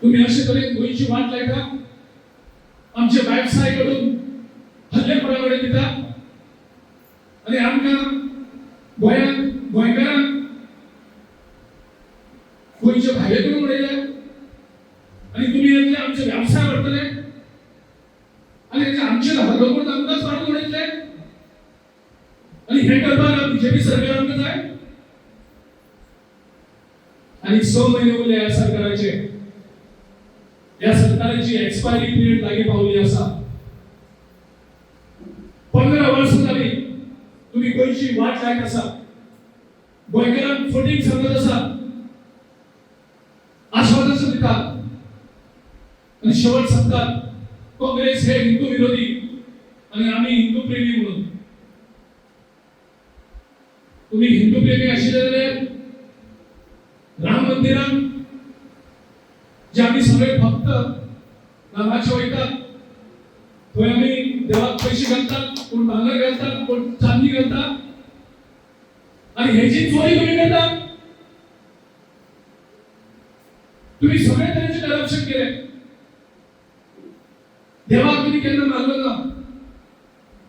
तुम्ही अशे तरेन गोंयची वाट लायता, आमचे वेवसाय करून हल्लेखोरा कडेन दिता आनी आमकां गोंयांत गोंयकारांक गोंयचे भायले करून उडयले आनी तुमी येतले, आमचे वेवसाय व्हरतले आनी आमचेर हल्लो करून आमकांच मारून उडयतले. आनी हें करपाक बीजेपी सरकार आमकां जाय. आनी 6 म्हयने उरले ह्या सरकाराचे, ह्या सरकाराची एक्सपायरी पिरियड लागीं पावली आसा. 15 वर्सां जाली तुमी गोंयची वाट लायत आसा, गोंयकारांक फटींग सांगत आसा, आश्वासन दितात आनी शेवट सांगतात काँग्रेस हे हिंदू विरोधी आनी आमी हिंदू प्रेमी म्हणून. तुम्ही हिंदू प्रेमी आशिल्ले जाल्यार राम मंदिरान जे आमी सगळे भक्त रामाचे वयतात थंय आमी देवाक पयशे घालतात, कोण भांगर घालतात, कोण चांदी घालतात आनी हेची चोरी तुमी करतात. तुम्ही सगळे तरेचे करप्शन केले. देवाक तुम्ही केन्ना मानलो ना,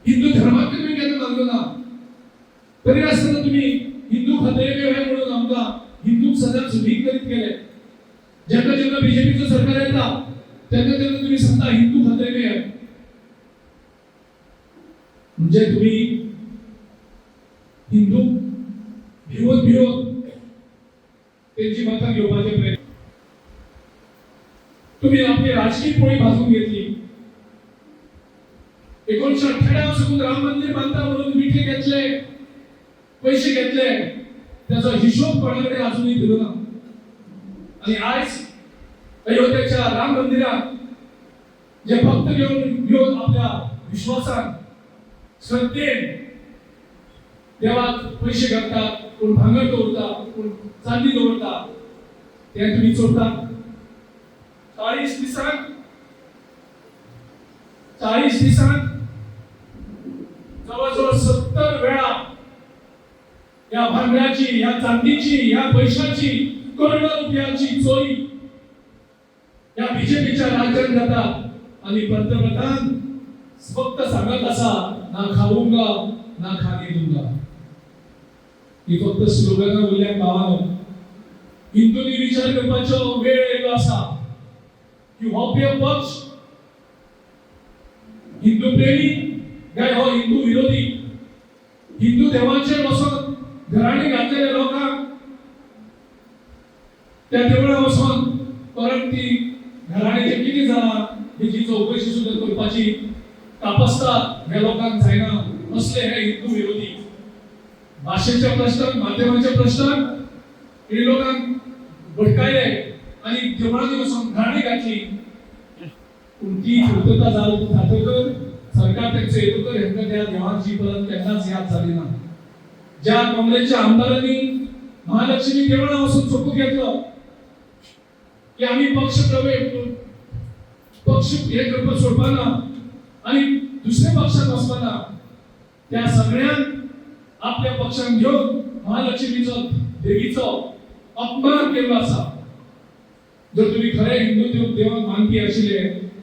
हिंदू धर्माक तुम्ही केन्ना मानलो ना, तरी आसतना तुम्ही हिंदू खतरे में है म्हणून आमकां हिंदूक सदांच वीक करीत गेले. जेन्ना जेन्ना बीजेपीचो सरकार येता तेन्ना तेन्ना तुम्ही सांगता हिंदू खतरे में है, म्हणजे तुम्ही हिंदू भिवून भिवून त्यांची मतां घेवपाचे प्रयत्न. तुम्ही आपली राजकीय पोळी भाजून घेतली. 1998 साकून राम मंदिर बांधता म्हणून विटे घेतले, पैसे घेतले, त्याचा हिशोब कोणाकडे अजूनही दिलो ना. आणि आज अयोध्येच्या राम मंदिरात जे भक्त घेऊन घेऊन आपल्या विश्वासान श्रद्धेन देवाक पैसे घालतात, कोण भांगर दवरता, कोण चांदी दवरता, ते तुम्ही चोरता. 40 दिसांक, 40 दिसांक जवळजवळ 70 वेळा या भांगराची, या चांदीची, या पैशाची, करोडो रुपयाची चोरी या बीजेपीच्या राज्यात जाता. आणि पंतप्रधान फक्त सांगत असा, ना खाऊंगा ना खाने दूंगा. ही फक्त स्लोगनां उरल्यान भावानो. हिंदूंनी विचार करपाचो वेळ आयलो आसा की हो पक्ष हिंदू प्रेमी काय हो हिंदू विरोधी. हिंदू देवाचेर वचोन घराणी घातलेल्या लोकांक त्या देवळां वचोन परत ती घराण्याचे कितें जालां हेची चवकशी सुद्दां करपाची कापस्ताद ह्या लोकांक जायना. असले हे हिंदू विरोधी. भाशेच्या प्रश्नाक, माध्यमाच्या प्रश्नाक हे लोकांक भटकायले आनी देवळांनी वचोन घराणी घातली. पूण ती पूर्तता जातकर सरकार तेंचो येतकर हेंकां त्या देवांची परत केन्नाच याद जाली ना. ज्या काँग्रेसच्या आमदारांनी महालक्ष्मी देवळां वचून सोपूत घेतलो की आमी पक्ष प्रवेश पक्ष हे करपाक सोडपाना आनी दुसऱ्या पक्षात वचपाना, त्या सगळ्यांक आपल्या पक्षान घेवन महालक्ष्मीचो देवीचो अपमान केल्लो आसा. जर तुम्ही खरे हिंदू देवाक मानपी आशिल्ले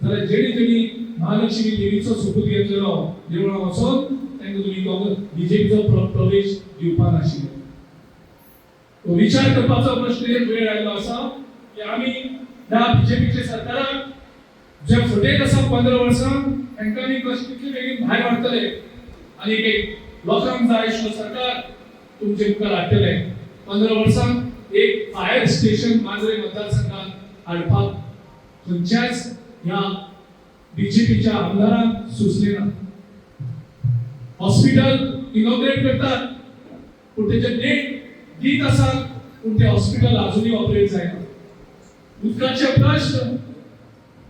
जाल्यार जेणी जेणी महालक्ष्मी देवीचो सोपूत घेतलेलो देवळां वचोन तांकां तुमी काँग्रेस बीजेपीचो प्रवेश दिवपा नाशिल्ले. तो विचार करपाचो प्रश्न एक वेळ आयलो आसा की आमी ह्या बीजेपीच्या सरकाराक जे फुटेत आसा 15 वर्सां तांकां आमी कशें कितले बेगीन भायर व्हरतले आनी एक लोकांक जाय आशिल्लो सरकार तुमचे मुखार हाडटले. 15 वर्सां एक फायर स्टेशन मांद्रे मतदारसंघात हाडपाक खंयच्याच ह्या बीजेपीच्या आमदारांक सुचलें ना. हॉस्पिटल इनॉग्रेट करतात पूण तेचे डेट दीत आसात पूण ते हॉस्पिटल अजुनूय ऑपरेट जायना. उदकाचे प्रश्न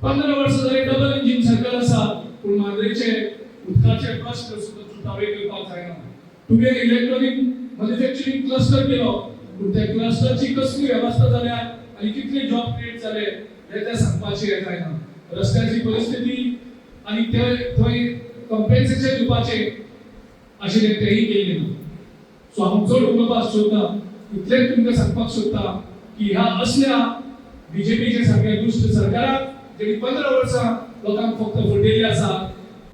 15 वर्सां जाली डबल इंजीन सरकार आसा पूण मांद्रेचे उदकाचे प्रश्न सुद्दां सुटावे करपाक जायना. तुमी इलेक्ट्रॉनीक मॅन्युफॅक्चरींग क्लस्टर केलो पूण त्या क्लस्टरची कसली वेवस्था जाल्या आनी कितले जॉब क्रिएट जाले हे ते सांगपाचे हे जायना. रस्त्याची परिस्थिती आनी ते थंय कंपेन्सेशन दिवपाचें आशिल्लें तेंय केल्लें ना. सो हांव चड उलोवपाक सोदना, इतलेंच तुमकां सांगपाक सोदता की ह्या असल्या बीजेपीचे सारके दुश्ट सरकाराक जेणी 15 वर्सां लोकांक फक्त फटयल्ले आसा.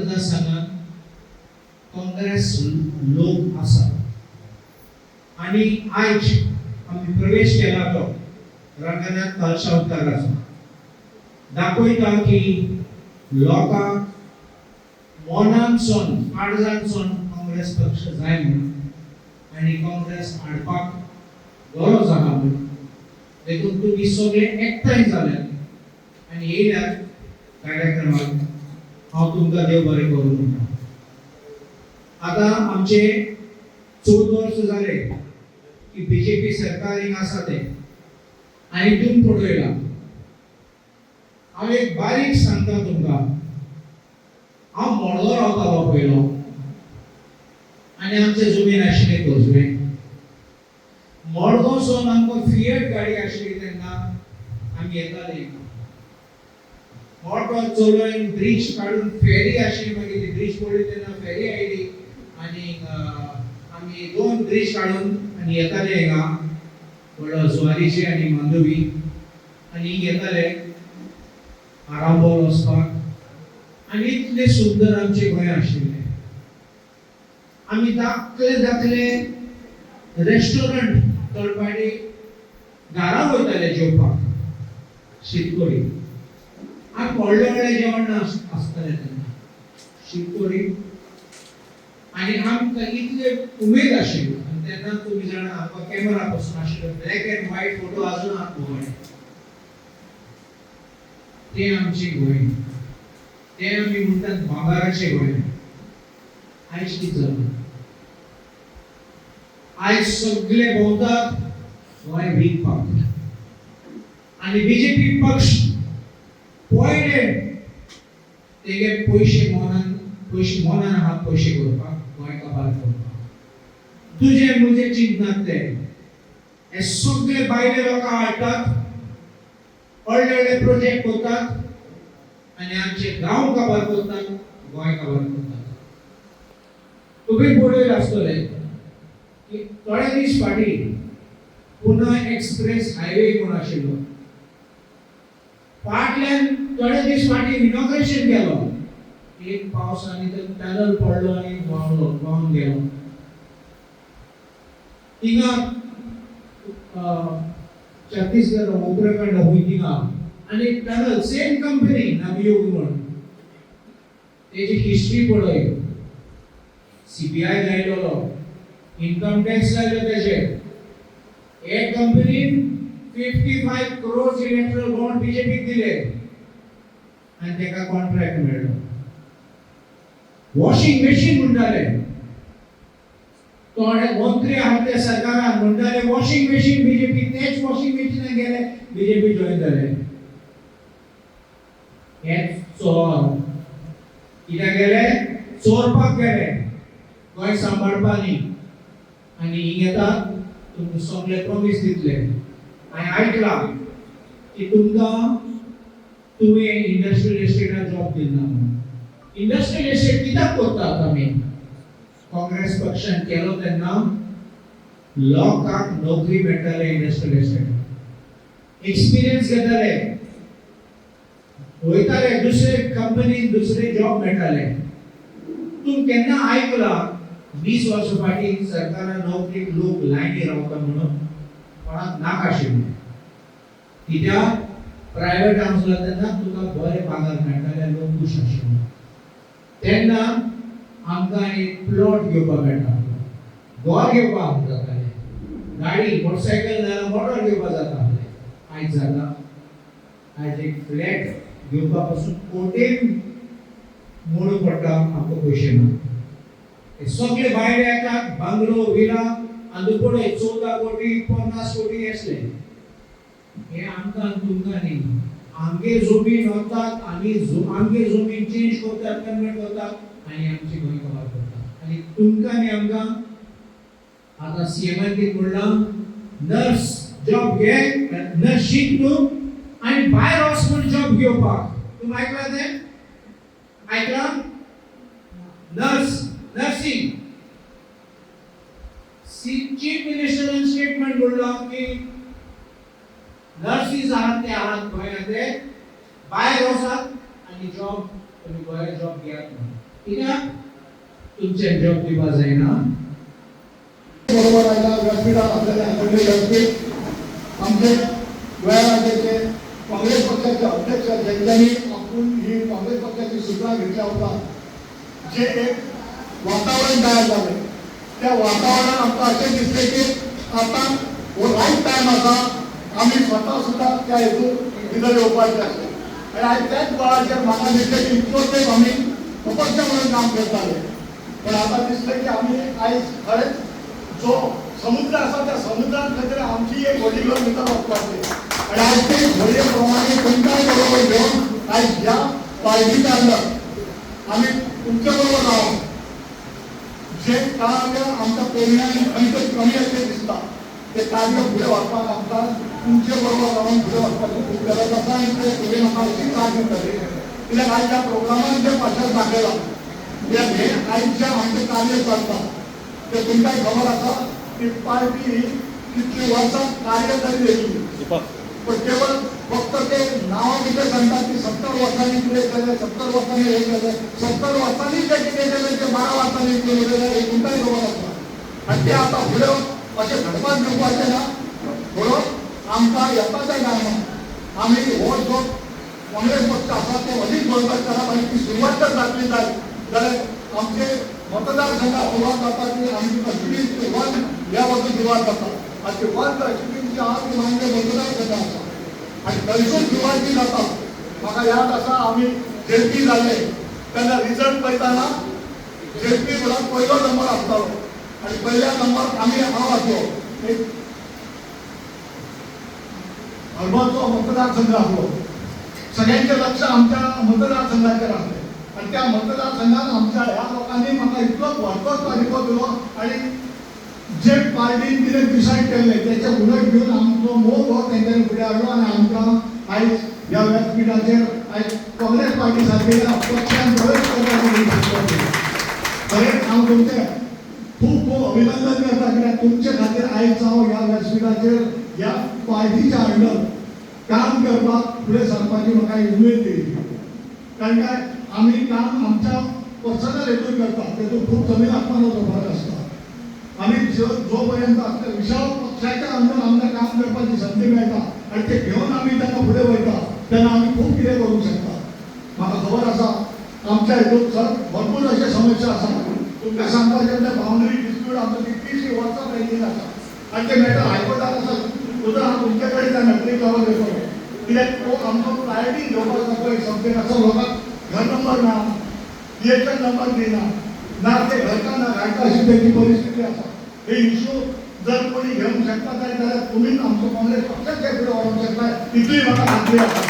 मतदारसंघात काँग्रेस लोक आसा आनी आयज आमी प्रवेश केला तो रंगनाथ तालशावकाराचो दाखयता की लोकांक मनानसून काळजानसून काँग्रेस पक्ष जाय म्हणून आनी काँग्रेस हाडपाक गरज आहा म्हणून. देखून तुमी सगळे एकठांय जाल्यात आनी येयल्यात कार्यक्रमाक, हांव तुमकां देव बरें करूं म्हणटा. आतां आमचे 14 वर्स जाले की बीजेपी सरकार हिंगा आसा तें आनी तुमी पळयला. हांव एक बारीक सांगता तुमकां, हांव मडगांव रावतालो पयलो आनी आमचे जमीन आशिल्ले खोर्जुवें. मडगांवसून आमकां फिएट गाडी आशिल्ली तेन्ना आमी येताले हिंगा. मोटर चलोवन ब्रिज काडून फेरी आशिल्ली, मागीर ती ब्रिज पडली तेन्ना फेरी आयली आनी आमी 2 ब्रिज काडून आनी येताले हिंगा, व्हडलो जुवारीचे आनी मांडवी, आनी हिंग येताले आरांबोल वचपाक. आनी इतलें सुंदर आमचें गोंय आशिल्लें. आमी दाखले दाखले रेस्टॉरंट तळपाडी घरा वयताले जेवपाक, शीतकोडी. आनी व्हडलें व्हडलें जेवण आसतालें तेन्ना शीतकोडी. आनी आमकां इतले उमेद आशिल्ली. आनी तेन्ना तुमी जाणा आमकां कॅमेरा पसून आशिल्लो, ब्लॅक एंड व्हायट फोटो आजून आहा गोंय. तें आमचें गोंय, तें आमी म्हणटात भांगराचें गोंय. आयज कितें जालां, आयज सगळे भोंवतात गोंय विकपाक. आनी बीजेपी पक्ष पयले तेगे पयशे मोनान, पयशे मोनान आहा पयशे करपाक, गोंय काबार करपाक. तुजे म्हजे चिंतनात ते हे सगळे भायले लोकांक हाडटात, व्हडले व्हडले प्रोजेक्ट करतात आनी आमचे गांव काबार करतात, गोंय काबार करतात. तुमी पळयलें आसतलें की थोडे दीस फाटीं पुना एक्सप्रेस हायवे म्हूण आशिल्लो, फाटल्यान थोडे दीस फाटीं इनॉग्रेशन केलो, एक पावस आनी तो टनल पडलो आनी व्हांवलो, व्हांवन गेलो. थिंगा छत्तीसगड उत्तराखंड हूंय थिंगा आनी एक टनल, सेम कंपनी नवयुग म्हूण, तेजी हिस्ट्री पळय, सीबीआय लायलेलो, इन्कम टॅक्स लायलो तेजेर. एक कंपनीन 55 क्रोर्स इलेक्ट्रल बॉन्ड बीजेपीक दिले आनी तेका कॉन्ट्रॅक्ट मेळ्ळो. वॉशिंग मशीन म्हणटाले थोडे मंत्री आहात त्या सरकारान, म्हणटाले वॉशिंग मशीन बीजेपी, तेच वॉशिंग मशीनाक गेले, बीजेपी जॉईन जाले. हेच चोर कित्याक गेले, चोरपाक गेले, गोंय सांबाळपा न्ही. आनी हिंग येतात तुमकां सगळे प्रॉमीस दितले. हांवें आयकलां की तुमकां तुवें इंडस्ट्रियल एस्टेटान जॉब दिना म्हणून. इंडस्ट्रियल एस्टेट कित्याक करतात आमी? काँग्रेस पक्षान केलो तेन्ना लोकांक नोकरी मेळटाले, इंडस्ट्रियल एस्टेट एक्सपिरियन्स घेताले, वयताले दुसरे कंपनीन दुसरे जॉब मेळटाले. तूं केन्ना आयकलां 20 वर्सां फाटीं सरकारान नोकरीक लोक लायनी रावता म्हणून? कोणाक नाका आशिल्लें. कित्याक प्रायवेट आसलो तेन्ना तुका बरे पगार मेळटाले, लोक खूश आशिल्ले. तेन्ना आमकां एक प्लॉट घेवपाक मेळटा, घर घेवपाक जातालें, गाडी मोटरसायकल नाजाल्यार मोटर घेवपाक जाता आसलें. आयज जाता? आयज एक फ्लॅट घेवपा पासून कोटेन मोडूंक पडटा, आमकां पयशे ना. हे सगळे भायले येतात, बांगलो विला, आनी पळय 14 कोटी 50 कोटी असले. हे आमकां तुमकां न्ही, आमगे जमीन व्हरतात आनी आमगे जमीन चेंज करतात, कन्वर्ट करतात आनी आमची गोंय कबार करतात. आनी तुमकां न्ही आमकां आतां सीएमान कितें म्हणलां, नर्स जॉब घे, नर्स शीक तूं आनी भायर वच म्हूण जॉब घेवपाक. तुमी आयकलां तें? आयकलां? नर्स, नर्सिंग चीफ मिनिस्टरान स्टेटमेंट म्हणलां की नर्सीस आहात ते आहात गोंयांत ते भायर वचात आनी जॉब तुमी गोंयांत जॉब घेयात म्हणून. कित्याक तुमचे जॉब दिवपा जायना. बरोबर आयला व्यासपीठार आपल्याला आदरणीय व्यासपीठ आमचे गोंया राज्याचे काँग्रेस पक्षाचे अध्यक्ष, ज्यांच्यानी आपण ही काँग्रेस पक्षाची सूत्रा घेतल्या उपरांत जे एक वातावरण तयार झाले, त्या वातावरणात आमकां अशें दिसलें की आतां हो रायट टायम आसा, आमी स्वता सुद्दां त्या हेतून भितर येवपाचें आसा. आनी आयज त्याच बळाचेर म्हाका दिसलें की इतलो तेंप आमी अपक्ष म्हणून काम करताले, पण आतां दिसलें की आमी आयज खरेंच जो समुद्र आसा त्या समुद्रात खंय तरी आमची एक व्हडी घेवन भितर वचपाची. आनी आयज ते व्हडये प्रमाणे तुमकांय बरोबर घेवन आयज ह्या पार्टीच्या अंडर आमी तुमचे बरोबर रावन जे कार्य आमच्या पेरण्यान खंय तरी कमी अशें दिसता ते कार्य फुडें व्हरपाक आमकां तुमचे बरोबर रावन फुडें वचपाची खूब गरज आसा. आनी ते फुडें म्हाका अशी त्रास दितली, कित्याक आयज ह्या प्रोग्रामान जें भाशण दाखयलां, कित्याक हें आयज जें आमचें कार्य चलता ते तुमकांय खबर आसा की पार्टी ही कितली वर्सां कार्य तरी येयली, पण केवळ फक्त ते नांवा कितें सांगतात की 70 वर्सांनी कितें केलें, 70 वर्सांनी हें केलें, 70 वर्सांनी जें कितें केलें तें 12 वर्सांनी केलें, हें तुमकांय खबर आसा. आनी तें आतां फुडें अशें घडपाक दिवपाचें ना. म्हणून आमकां येता त्या टायमार आमी हो जो काँग्रेस पक्ष आसा तो अदीक बळकट करप आनी ती सुरवात जर जातली जायत जाल्यार आमचे मतदारसंघात सुरवात जाता ती आमची कॉन्स्टिट्युएन्सी वन ह्या पासून सुरवात जाता. आनी ती वन कॉन्स्टिट्युएन्सी आहा ती मांद्रे मतदारसंघ आसा आनी थंयसून सुरवात जी जाता. म्हाका याद आसा, आमी जेपी जाले तेन्ना रिजल्ट पळयतना जेपी म्हणून पयलो नंबर आसतालो आनी पयल्या नंबर आमी हांव आसलो. एक हरमलचो मतदारसंघ आसलो, सगळ्यांचें लक्ष आमच्या मतदारसंघाचेर आसलें आनी त्या मतदारसंघात आमच्या ह्या लोकांनी म्हाका इतलो भरपूर पाठिंबो दिलो आनी जे पार्टीन कितें डिसायड केल्लें तेच्या उलट घेवन आमचो मोग हो तेंच्यांनी फुडें हाडलो. आनी आमकां आयज ह्या व्यासपिठाचेर आयज काँग्रेस पार्टी सारकेल्या पक्षान प्रवेश करपाची संद दिली. खरेंच हांव तुमचें खूब खूब अभिनंदन करता, कित्याक तुमचे खातीर आयज हांव ह्या व्यासपिठाचेर ह्या पार्टीच्या अंडर काम करपाक फुडें सरपाची म्हाका एक उमेद दिली. कारण काय आमी काम आमच्या पर्सनल हेतून करता, तेतून खूब जमीन आसमानाचो फरक आसता. आमी जो पर्यंत आसता विशाल पक्षाच्या अंडर आमकां काम करपाची संदी मेळटा आनी ते घेवन आमी तेन्ना फुडें वयता तेन्ना आमी खूब कितें करूंक शकता. म्हाका खबर आसा आमच्या हितून सर भरपूर अशे समस्या आसा. तुमकां सांगपाचें म्हणल्यार बाउंड्री डिस्प्यूट आमचो कितलीशीं वर्सां पेंडींग आसा आनी ते मॅटर हायकोर्टान आसा. सुद्दां हांव तुमचे कडेन त्या मॅटरीक लागून येतलो, कित्याक तो आमचो प्रायोरिटी घेवपाक सारको एक सब्जेक्ट आसा. लोकांक घर नंबर ना, पीएचएन नंबर दिना ना, ते घरकां ना घालता अशी तेंची परिस्थिती आसा. हे इशू जर कोणी घेवंक शकता जाल्यार तुमीच आमचो काँग्रेस पक्षाच हे फुडें व्हरूंक शकता इतली म्हाका खात्री आसा.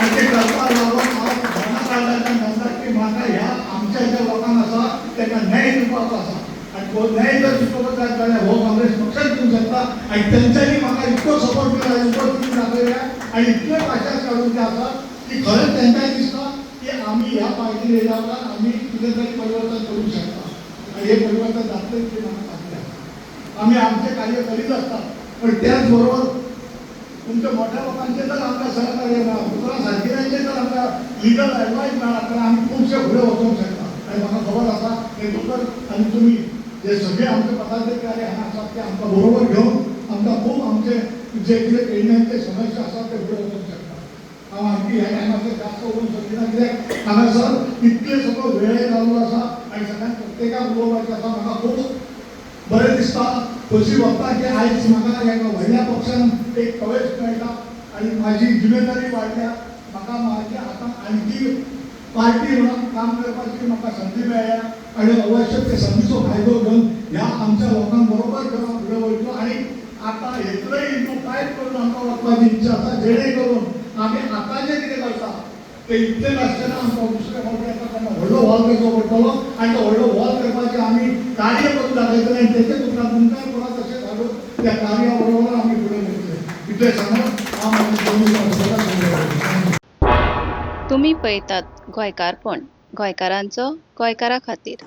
आनी ते करपाक लागून हांव भावना काडल्यान म्हणटा की म्हाका ह्या आमच्या ज्या लोकांक आसा ताका न्याय दिवपाचो आसा आनी तो न्याय जर दिवपाचो जायत जाल्यार हो काँग्रेस पक्षाच दिवंक शकता. आनी तेंच्यांनी म्हाका इतको सपोर्ट केला, इतको तुमी दाखयल्या आनी इतले भाशा काडून ते आसा की खरेंच तेंकांय दिसता की आमी ह्या पार्टीर येयल्या उपरांत आमी कितें तरी परिवर्तन करूंक शकता आनी हें परिवर्तन जातलें इतली म्हाका खात्री आसा. आमी आमचें कार्य करीत आसता, पण त्याच बरोबर तुमच्या मोठ्या लोकांचे जर आमकां सहकार्य मेळ्ळां, दुसऱ्या सारकिल्यांचे जर आमकां लिगल एडवायस मेळ्ळा तर आमी खुबशे फुडें वचूंक शकता. आनी म्हाका खबर आसा हे दोतोर आनी तुमी जे सगळे आमचे पदाधिकारी हांगा आसात ते आमकां बरोबर घेवन आमकां खूब आमचे जे कितें पेडण्यांचे समस्या आसात ते फुडें वचूंक शकता. हांव आणखी ह्या टायमाचेर जास्त उलोवंक शकना, कित्याक हांगासर इतले सगळो वेळ जाल्लो आसा आनी सगळ्यांक प्रत्येकाक उलोवपाचें आसा. म्हाका खूब बरें दिसता, खोशी भोगता की आयज म्हाका एका व्हडल्या पक्षान एक प्रवेश मेळटा आनी म्हाजी जिम्मेदारी वाडल्या. म्हाका म्हाजी आतां आणखी पार्टी म्हणून काम करपाची म्हाका संदी मेळ्ळ्या आनी अवश्य ते संदीचो फायदो घेवन ह्या आमच्या लोकांक बरोबर घेवन हांव फुडें वयतलो. आनी आतां हेतूय हिंदू कांयच करून आमकां वचपाची इच्छा आसा, जेणे करून आमी आतां जें कितें करता ते इतलें नासतना आमकां दुसरे फावटी येता तेन्ना व्हडलो हॉल करचो पडटलो आनी तो व्हडलो हॉल करपाचें आमी कार्य करून दाखयतले आनी तेचे उपरांत तुमकांय परत अशें घालून त्या कार्या बरोबर आमी फुडें वयतले. इतलें सांगून हांव म्हजें दोन उतरां. तुमी पळयतात गोंयकारपण, गोंयकारांचो गोंयकारा खातीर.